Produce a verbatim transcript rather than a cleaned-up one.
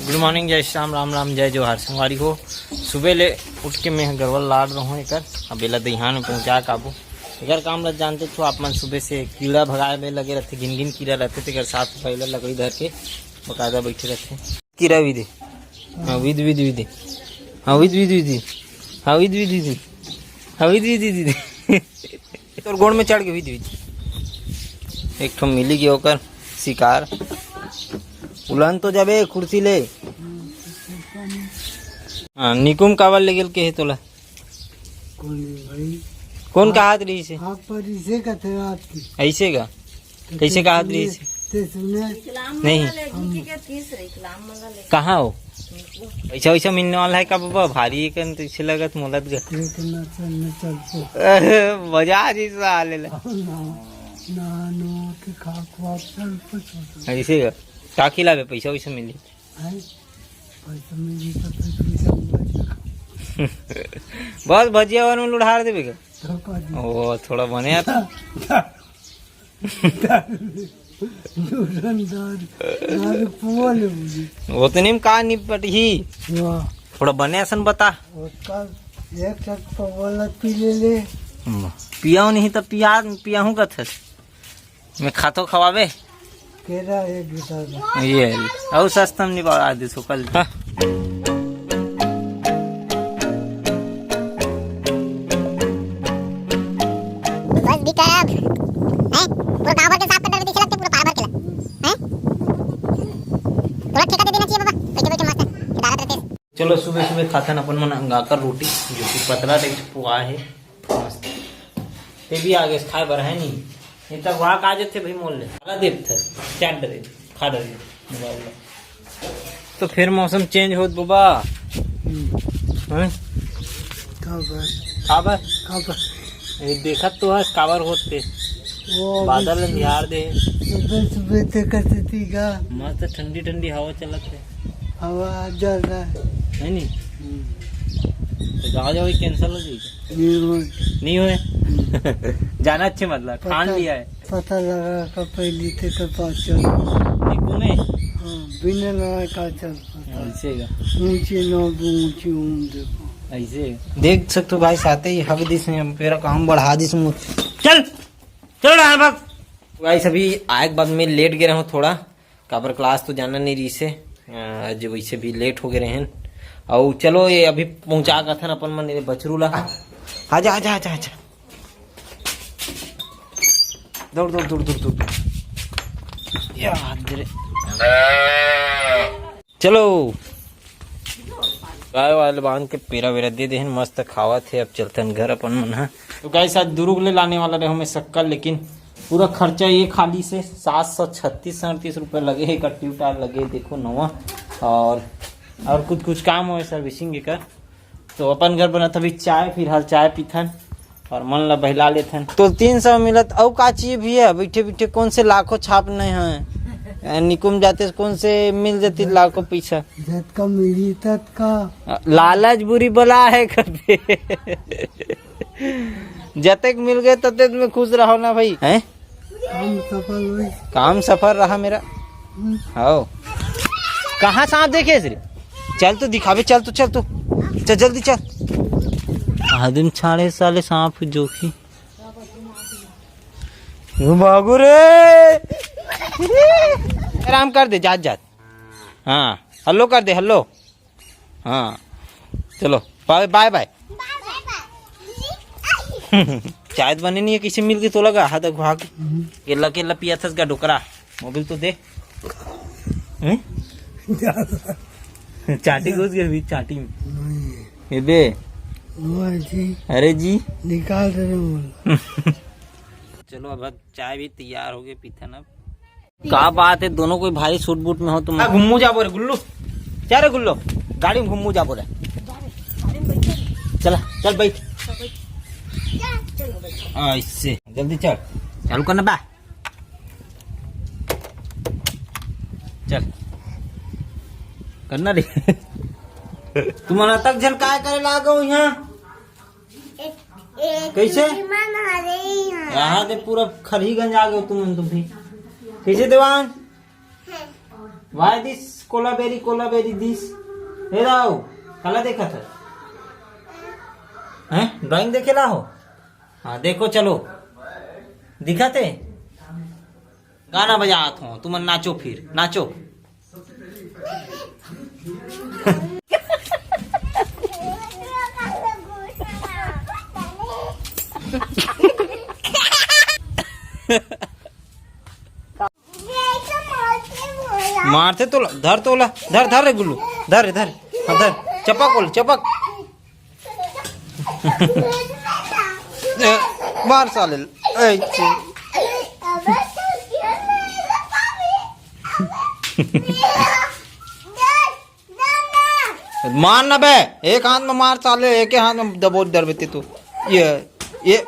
गुड morning, जय श्री राम, राम राम, जय जोहार। संगवारी हो, सुबह ले उठ के मैं गरवा ल लाद रहों एकर। अब एला दइहान में पहुंचा काबू। एकर काम ल जानते हो आप मन, सुबह से कीड़ा भगाए में लगे रहते, घिन घिन कीड़ा रहते, तेकर साफ सफाई ल लकड़ी धर के बकायदा बैठे रहते। कीड़ा विधि, हाँ, विधि, विधि, विधि, हाँ, विधि, विधि, विधि, हाँ, विधि, विधि, विधि, हाँ, विधि, विधि, विधि। तोर गोड़ में चढ़ के हुई, हुई। एक ठो मिली गयो ओकर शिकार। उलहन तो जाबे कुर्सी ले। हाँ, निकुम काबर ले गेल के हे तोला? कौन है भाई? कौन आप, कहात रहिस हे? आप पर इसे का थे आपकी। ऐसे का? तो कैसे कहात रहिस हे? ते सुने। नहीं। कहाँ हो? पैसा वैसा मिलने वाला है का बाबा? भारी है कन, तो इसे लगत मोलत गा। एक ना चल, न चल तो। अरे, मजा आ जी साले ला। ना, ना, नो के खा, खा, चल, कुछ हो तो। ऐसे का? का खिलावे? पैसा वैसा मिली। हैं? पैसा मिली तो फिर तुम जाऊंगा। बस भजिया वाला में लुढ़ार देबे का? तो का जी? ओ, थोड़ा बने आता। दारू, दारू, दारू पुआ ले बुझी। ओतने में का निपटही? वाह। थोड़ा बने असन बता। ओतका एक एक पौवा ला पी ले ले। पियाऊ नहीं तो पिया, पियाहूँ कथस। मैं खातो खवाबे। केरा एक गिटार। ये, अउ सस्ता में नहीं बढ़ा दे सो कल। हाँ। बस भी कर अब। हैं? पूरा गांव भर के साफ कर डाले, दिखे लगते पूरा पार भर के ला। हैं? थोड़ा ठेका दे देना चाहिए बाबा, बैठे बैठे मस्त खिदारत रहते। चलो, सुबह सुबह खाथन अपन मन अंगाकर रोटी, जो कि पतला टाइप से पोहा है, मस्त। ते भी आगे खाए बर है नहीं, ये तक वहाँ का जथे भाई मोल ले। खा देव थे, चाट डरे, खा डरे, मोबाइल ले। तो फिर मौसम चेंज होत बाबा। हम्म। हैं? काबर? काबर? काबर? ये देखत तो है काबर होत ते। वो बादल अभी अंधियार दे। सुबह सुबह ते करते थी का? मस्त ठंडी ठंडी हवा चलत है। हवा आ जा रहा है। है नी? हम्म। तो गाँव जाओ, कैंसिल हो जाएगा। नहीं होए। नहीं होए? हम्म। जाना अच्छे मतलब, ठान पता लिया है। पता लगा का पहली ते कर पास चल। निकू में? हाँ, बिना लगा का चल पता। ऐसे का? ऊंची ना ऊंची हूँ, देखो। ऐसे। देख सकते हो भाई, साथे ही हग दिस में हम, मेरा काम बढ़ा दिस मुझ। चल, चल रहा है बस। गाइस, अभी आए के बाद में लेट गए रहूँ थोड़ा, काबर क्लास तो जाना नहीं रही से, आज वैसे भी लेट हो गए रहन। और चलो, ये अभी पहुँचा कथन अपन मन ये बछरू ला। आजा, आजा, आजा, आजा। दौड़, दौड़, दौड़, दौड़, दौड़, दौड़। या, दे रे। चलो, गाय वाले बांध के पेरा वेरा दे देहन, मस्त खावत है। अब चलतन घर अपन मन ह। तो गाइस, आज दुरुग ले लाने वाला रहे हमें शक्कर, लेकिन पूरा खर्चा ये खाली से सात सौ छत्तीस सैंतीस रुपये लगे है, कट्टी उतार लगे, देखो नवा, और और कुछ कुछ काम हो सर्विसिंग कर। तो अपन घर बनत अभी चाय, फिलहाल चाय पीथन और मन ला बहला लेथन। तो तीन सौ मिलत, अउ का चाहिए भैया? बैठे बैठे कौन से लाखों छाप नहीं है, निकुम जाते कौन से मिल जाती लाखों पैसा? जतका मिली ततका। लालच बुरी बला है करते। जतेक मिल गए ततेक में खुश रहो ना भाई, हैं? काम सफल हुई। काम सफल रहा मेरा। हम्म। हाओ। कहाँ सांप देखे रे? चल तो दिखावे, चल तो, चल तो। चल जल्दी चल। आदमी छाड़े साले सांप जोखी। भागो रे। आराम कर दे, जात जात। हाँ, हेलो कर दे, हेलो। हाँ, चलो, बाय बाय बाय। चाय तो बने नहीं है, किसे मिल गई तो लगा हाथ घुआ के। केला केला पिया था इसका डोकरा। मोबाइल तो दे। हैं? चाटी घुस गई अभी चाटी में। नहीं। ये बे। वो है जी। अरे जी। निकाल दे रहे बोल। चलो, अब चाय भी तैयार हो गई, पीथन अब। का बात है, दोनों कोई भारी सूट बूट में हो तुम। आ, घुम्मू जाबो रे गुल्लू, चल रे गुल्लू, गाड़ी में घुम्मू जाबो रे। चला, चल बैठ। हाँ, इससे जल्दी चल, चालू करना बा। चल, करना रे। तुम तक झन काय करे लागो यहाँ? एक, एक कैसे? मन हरे ही हाँ। यहाँ दे पूरा खरही गंज आ गए तुम, तुम भी। कैसे देवान? वाई दिस कोलाबेरी, कोलाबेरी दिस। हे दाऊ, काला देखत हे? हैं? ड्राइंग देखे ला हो? हाँ, देखो, चलो। दिखत हे? गाना बजात हो, तुमन नाचो, फिर नाचो। मारथे तोला, धर तोला, धर, धर रे गुल्लू, धर रे, धर, हाँ, धर, चपक बोल, चपक। ए, मार साले, ए, ची। मार ना बे, एक हाथ में मार साले, एक हाथ में दबोच डरबे ते तू। ये, ये,